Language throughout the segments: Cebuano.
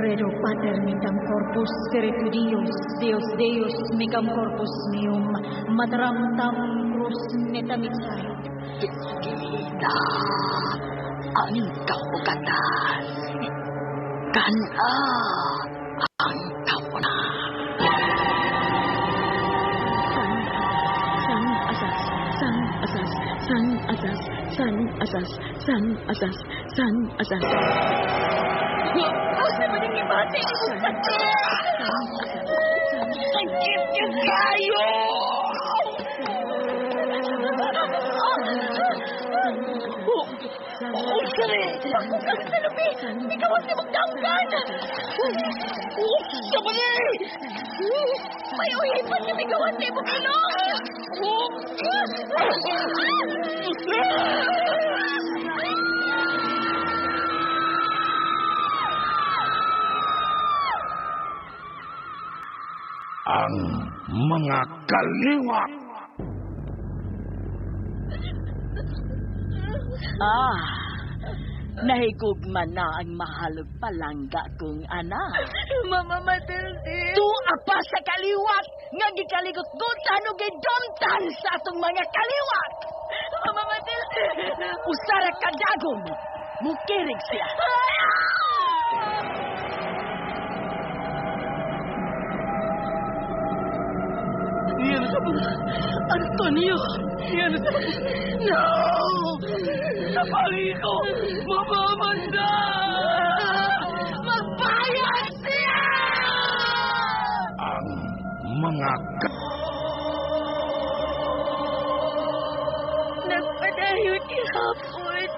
Credo Pater mitam corpus spiritu Dios, Deus Deus micam corpus meum, mataram tam cruz metamitsait. Kita ang kaugatan. Kana ang tauna. San asas, san asas, san asas, san asas, san asas, san asas. Asa man ang ibati ni mong sakit? Sakit niyo kayo! Oh, sari! Ako kang salubi! Ikaw ang simong danggan! Unsa man eh! May uhipan nga migawas sa imong ilong! Ang mga kaliwat. Ah, nahigugma na ang mahalog palangga kong anak. Mama Matilde! Tuwa pa sa kaliwat nga gikaligot-gutan ug gidomtan sa atong mga kaliwat. Mama Matilde! Usara ka dagom, mukirig siya. Yan sa Antonio! Yan sa No! Napali ko! Mamamanda! Magbayad siya! Ang mga Nagpadayon gihapon.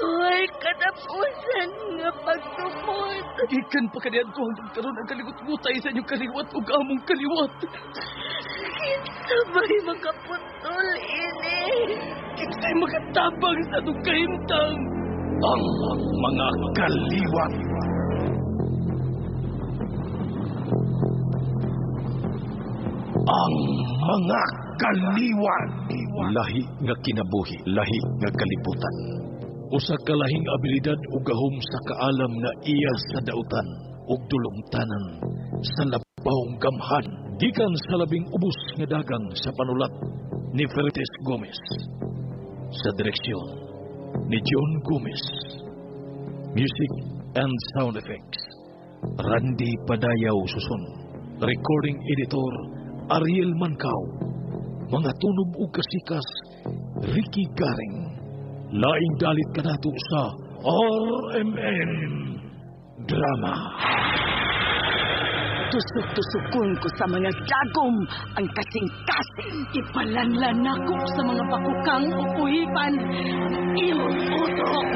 Ay, katapusan nga pagtumod. Gikan pa kaniadto hangtod karon ang kaligot-gutay sa inyong kaliwat ug among kaliwat. Kinsa ba'y makaputol ini? Kinsay makatabang sa atong kahimtang. Ang mga kaliwat. Ang mga kaliwat. Lahi nga kinabuhi, lahi nga kalibutan. Usa ka lahing abilidad ug gahom sa kaalam nga iya sa dautan ug dulumtanan sa labawng gamhan gikan sa labing ubos nga dagang sa panulat ni Felites Gomez. Sa direksyon ni John Gomez. Music and sound effects Randy Padayaw Susun. Recording editor Ariel Mancao. Mga tunob ug kasikas Ricky Garing. Laing dalit kanato sa RMN Drama. Tusok-tusokon ko sa mga dagom ang kasing-kasing. Ipalanlan nako sa mga pakukang ug uhipan ang imong utok.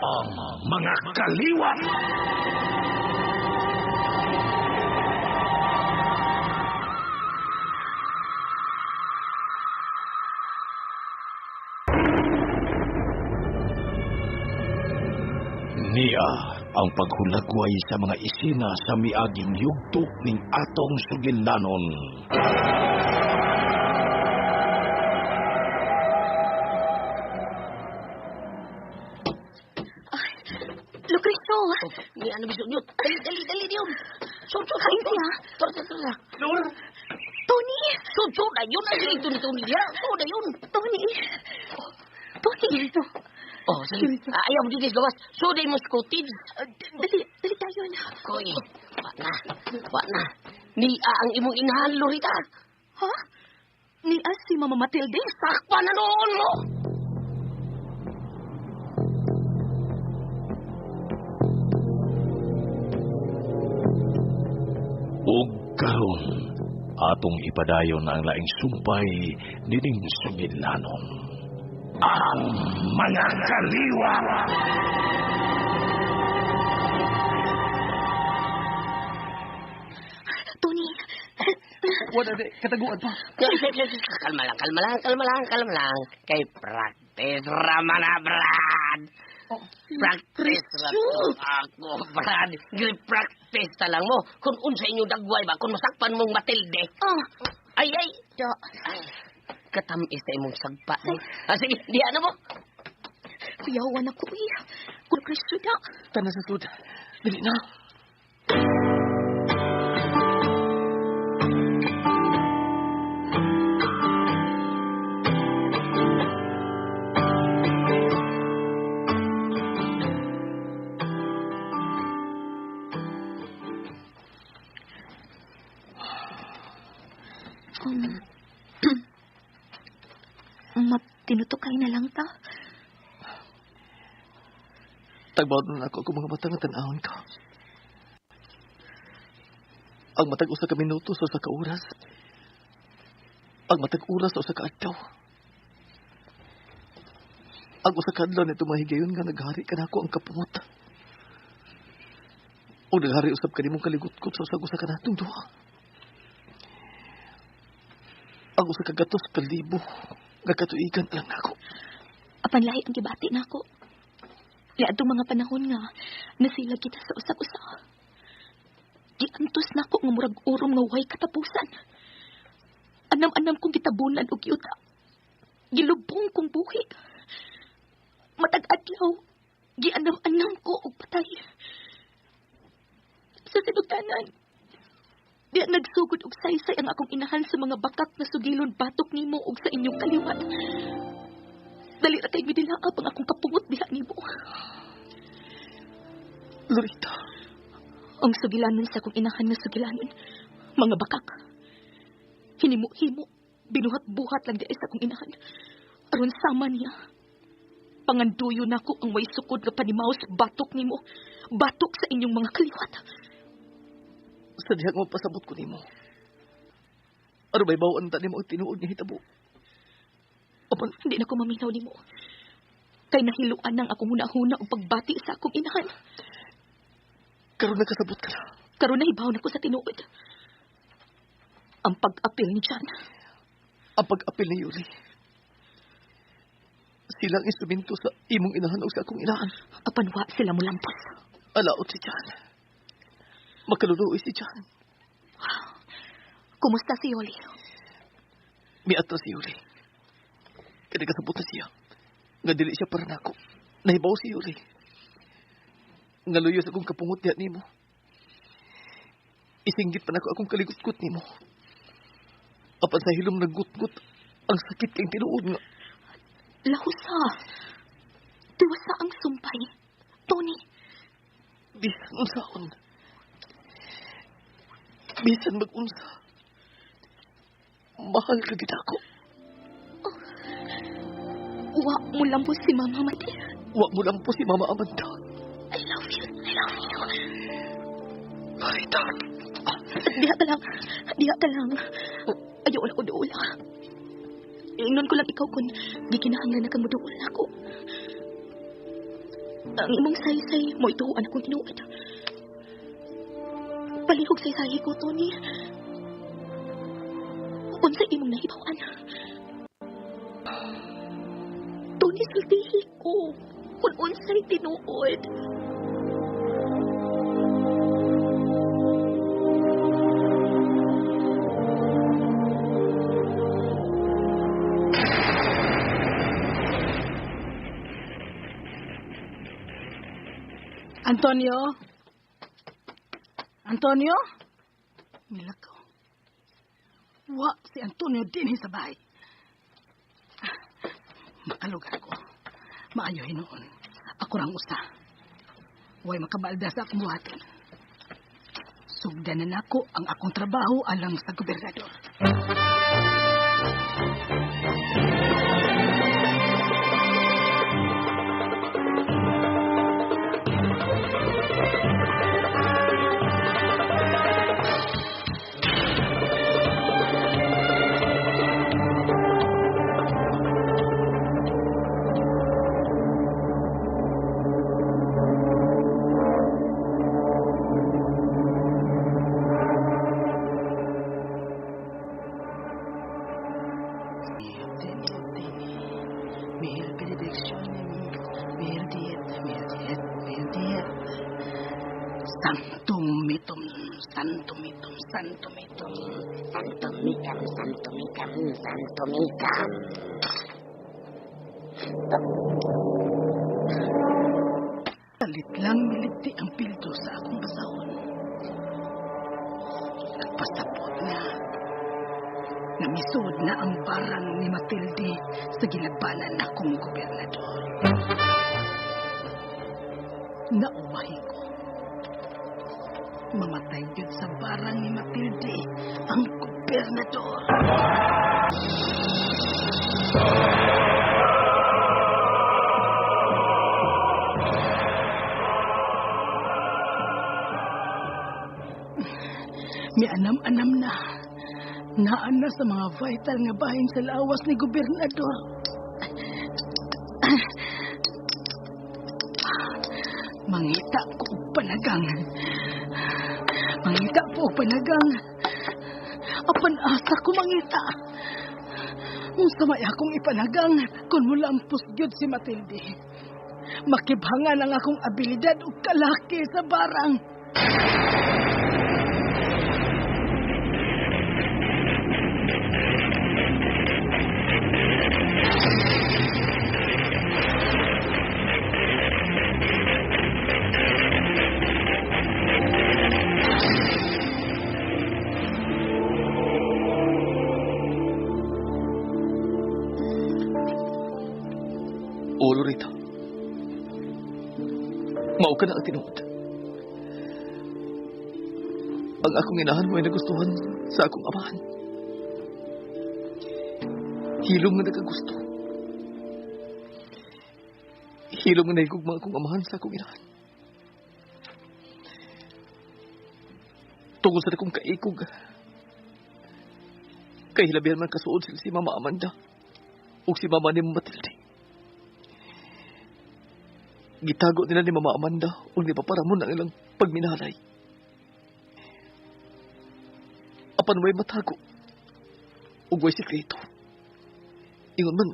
Ang mga kaliwat. Niya ang paghulagway sa mga isina sa miaging yugto ning atong sugilanon. Lucrecio! Ni ano biso nyo? Dali, dali, dali diyon. Sud, sud, Kain siya. Tor, tor, tor. Lord, Tony! Sud, sud, ayun, ayun, ito ni Tony. Ya, sud, ayun. Tony! Tony! Oh, sige. Ayaw mo dito, gawas. Sud, ay mo sa cottage. Dali, dali tayo na. Koy, wa na, wa na. Ni ang imong inahan, Lorita. Ha? Ni as si Mama Matilde? Sakpa na noon mo. Ug karon atong ipadayon ang laing sumpay nining sugilanon. Ang mga kaliwat. Tony! wala na, kataguan pa. Kalma lang, kalma lang, kalma lang, kalma lang. Kay practice raman na, Brad. Practice ra to ako, Brad. Practice ta lang mo. Kung unsa inyong dagway ba, kung masakpan mong Matilde. Ah, Ay, ay! Da. Ay, katamis sa imong sagpa. Ah, sige, diya na mo. Kuyawan ako, eh. Lucrecio, da. Tanan sa sud. Dili na. Matinutukay na lang ta. Tagbaw na ako kung mga mata nga tan-awon ka. Ang matag usa ka minuto sa usa ka oras. Ang matag oras sa usa ka adlaw. Ang usa ka adlaw nito mahigayon nga naghari ka nako ang kapungot. O naghari usab kanimong kaligutkot sa usag usa ka natong duha. Ang usa ka gatos ka libo nga katuigan lang nako. Apan lahi ang gibati nako. Niadtong mga panahon nga nasilag kita sa usag-usa. Giantos nako nga murag urom nga way katapusan. Anam-anam kong gitabunan og yuta. Gilubong kong buhi. Matag adlaw, gianam-anam ko og patay. Sa sinugdanan, di nagsugod og saysay ang akong inahan sa mga bakak na sugilon batok nimo og sa inyong kaliwat. Dali ra kay midilaab ang akong kapungot diha nimo. Lorita. Ang sugilanon sa akong inahan nga sugilanon, mga bakak. Hinimo-himo, binuhat-buhat lang di sa akong inahan. Aron sama niya. Panganduyo nako ang way sukod nga panimaos batok nimo, batok sa inyong mga kaliwat. Sa dihang mapasabot ko nimo. Aron may bawaan ta nimo ang tinuod nga hitabo. Apan, hindi na ko maminaw nimo. Kay nahiluan nang akong hunahuna og pagbati sa akong inahan. Karon nakasabot ka na. Karon nahibaw na ko sa tinuod. Ang pag-apil ni John. Ang pag-apil ni Yuli. Silang instrumento sa imong inahan o sa akong inahan. Apan wa sila mulampos. Alaot si John. Makaluluoy si John. Kumusta si Yoli? Miatras si Yoli. Kaya nakasabot na siya. Nga dili siya para nako. Nahibaw si Yuli. Nga luyo sa akong kapungot diha nimo. Isinggit pa nako akong kaligutgut nimo. Apan sa hilom naggutgut, ang sakit kayong tinuod nga. Lahusa. Tiwasa ang sumpay. Tony. Bisan unsaon. Bisan mag-unsa. Mahal ka gid ako. Oh. Wa mo lampo si Mama Mati. Wa mo lampo si Mama Amanda. I love you. I love you. Marita. Diha ka lang. Diha ka lang. Ayaw na ko duol. Ingnon ko lang ikaw kung gikinahanglan na ka mo duol ako. Ang imong saysay mo ituan akong tinuod. Palihog saysay ko, Tony. Unsa imong nahibaw-an? Tony, sultihi ko kung unsay tinuod. Antonio? Antonio? Milakaw. Wa si Antonio dinhi sa bahay. Makalugar ko. Maayo hinuon. Ako rang usa. Way makabalda sa akong buhaton. Sugdan na nako ang akong trabaho alang sa gobernador. Santum, santumitum, santumitum. Santumikam, santumikam, santumikam. Talit lang militi ang pildo sa akong basahon. Nagpasabot na. Namisod na ang barang ni Matilde sa ginabanan akong gobernador. Nauwahi ko. Mamatay yun sa barang ni Matilde ang gobernador. May anam-anam na. Naan na sa mga vital nga bahin sa lawas ni gobernador. Mangita ko og panagang. Mangita ko og panagang. Apan asa ko mangita. Unsa may akong ipanagang kung mulampos gyud si Matilde. Makibhangan ang akong abilidad ug kalaki sa barang. O, Lorita. Mao ka na ang tinuod. Ang akong inahan mo ay nagustuhan sa akong amahan. Hilom nga nagagusto. Hilom nga nahigugma akong amahan sa akong inahan. Tungod sa akong kaikog, kay hilabihan man kasuod sila si Mama Amanda ug si Mama ni Matilde. Gitago nila ni Mama Amanda ug ni Papa Ramon ang ilang pagminalay. Apan way matago ug way sikreto. Ingon man,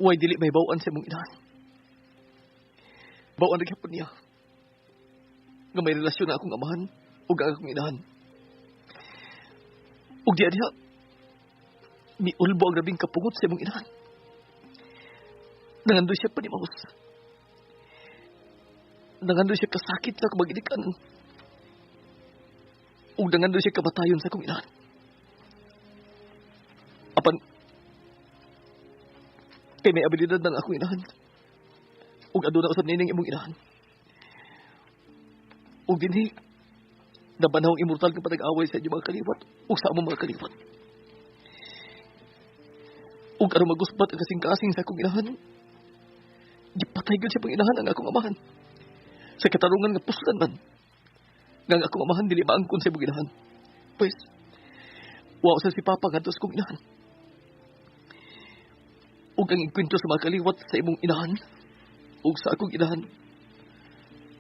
way dili may bawaan sa imong inahan. Bawaan na gyapon niya nga may relasyon na akong amahan ug ang akong inahan. Ug diha diha, miulbo ang grabing kapungot sa imong inahan. Nangandoy siya panimaos. Nangandoy siya kasakit sa kamag-inikanan. Ug nangandoy siya kamatayon sa akong inahan. Apan, kay may abilidad ng akong inahan. Ug aduna usab nining imong inahan. Ug dinhi, nabanhaw ang immortal nga panag-away sa inyong mga kaliwat ug sa among mga kaliwat. Ug aron magusbat ang kasing-kasing sa akong inahan, gipatay gyud siya pang inahan ang akong amahan. Sa katarungan nga puslan man, nga ang akong amahan dili maangkon sa imong inahan. Pues, wa sa si Papa ngadto sa akong inahan. Ug ang ikwento sa mga kaliwat sa imong inahan ug sa akong inahan,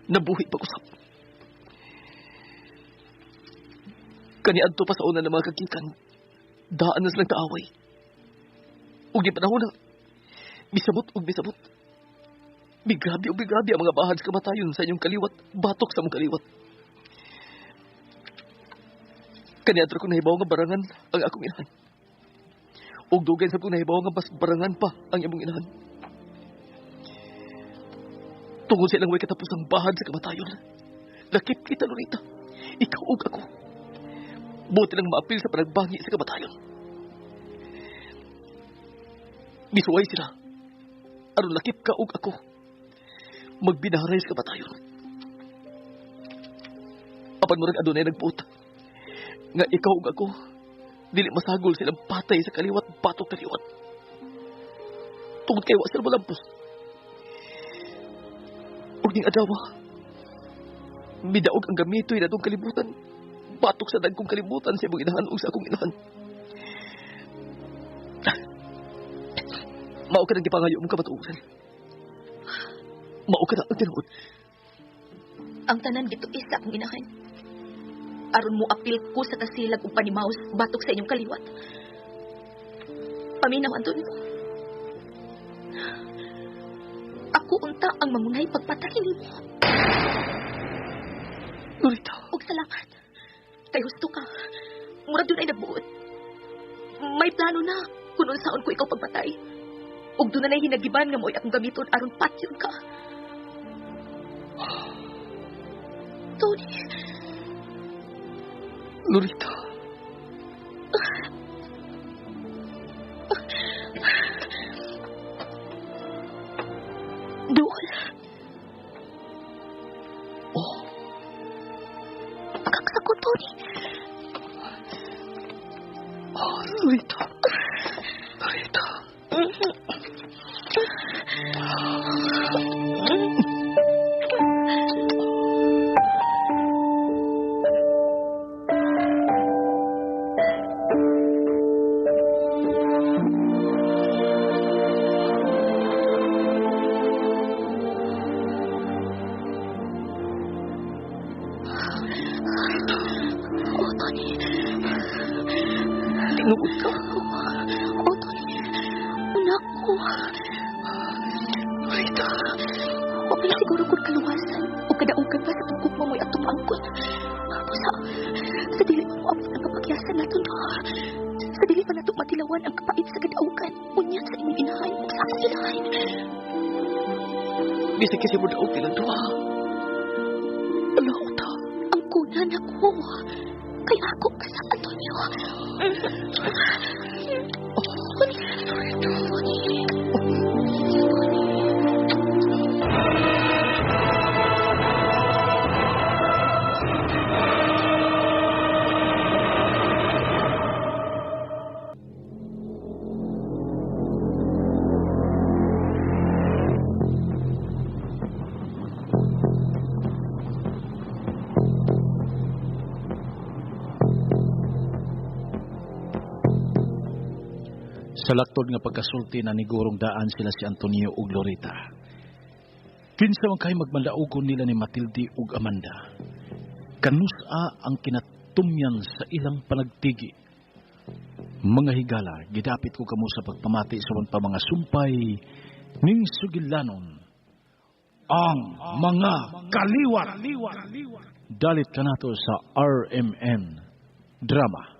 nabuhi pag-usap. Kaniadto pa sa una ng mga kagikan, daan na silang kaaway. Ug di panahon na, misabot ug misabot. Migrabe ug migrabe ang mga bahad sa kamatayon sa inyong kaliwat, batok sa imong kaliwat. Kaniadto ko nahibaw nga barangan ang akong inahan. Ug dugay sa kong nahibaw nga mas barangan pa ang imong inahan. Tungod sa ilang way katapusang bahad sa kamatayon, lakip kita, Lorita, ikaw ug ako. Buti lang maapil sa panagbangi sa kamatayon. Misuway sila, aron lakip ka ug ako, magbinaharay sa kamatayon. Apan murag adunay nagpuot, nga ikaw ug ako, dili masagol silang patay sa kaliwat, batok kaliwat. Tungod kay wa sila molampos. Ug ning adlaw, midaog ang gamitoy na atong kalibutan, batok sa dagkong kalibutan sa imong inahan ug sa akong inahan. Mao ka nang gipangayo mong kamatuoran. Mao ka na ang tinuod. Ang tanan gituis sa akong inahan. Aron mo apil ko sa kasilag ug panimaos batok sa inyong kaliwat. Paminaw, Antonio. Ako unta ang mangunay pagpatay nimo. Lorita. Og salamat. Kay husto ka. Murag doon ay nagbuot. May plano na kung unsaon ko ikaw pagpatay. Ug doon na hinagiban nga mo'y akong gamiton aron patyon ka. Tony. Lorita. Duol. Oh. Kaksa ko, Tony. Oh, Lorita. Lorita. Oh, Tony. Tinuod ka. Oh, Tony. Anak ko. Lorita. Wapay siguro kung kaluwasan o kadaugan pa sa pagkukma mo'y atong angkon. Sa, sa dili pa mo abot ang kapagyasan nato no. Sa dili pa nato matilawan ang kapait sa kadaugan. Unya sa imong inahan ug sa akong inahan. Bisag kasi mo daog nilang duha. Alaw ta. Ang kunan ako. Kay ako ka sa Antonio. Tony. Tony. Tony. Sa laktod nga pagkasulti na nigurong daan sila si Antonio ug Lorita. Kinsa man kay magmalaugon nila ni Matilde ug Amanda. Kanusa ang kinatumyan sa ilang panagtigi. Mga higala, gidapit ko kamo sa pagpamati sa pa mga sumpay ning sugilanon. Ang mga kaliwat. Dalit kanato sa RMN Drama.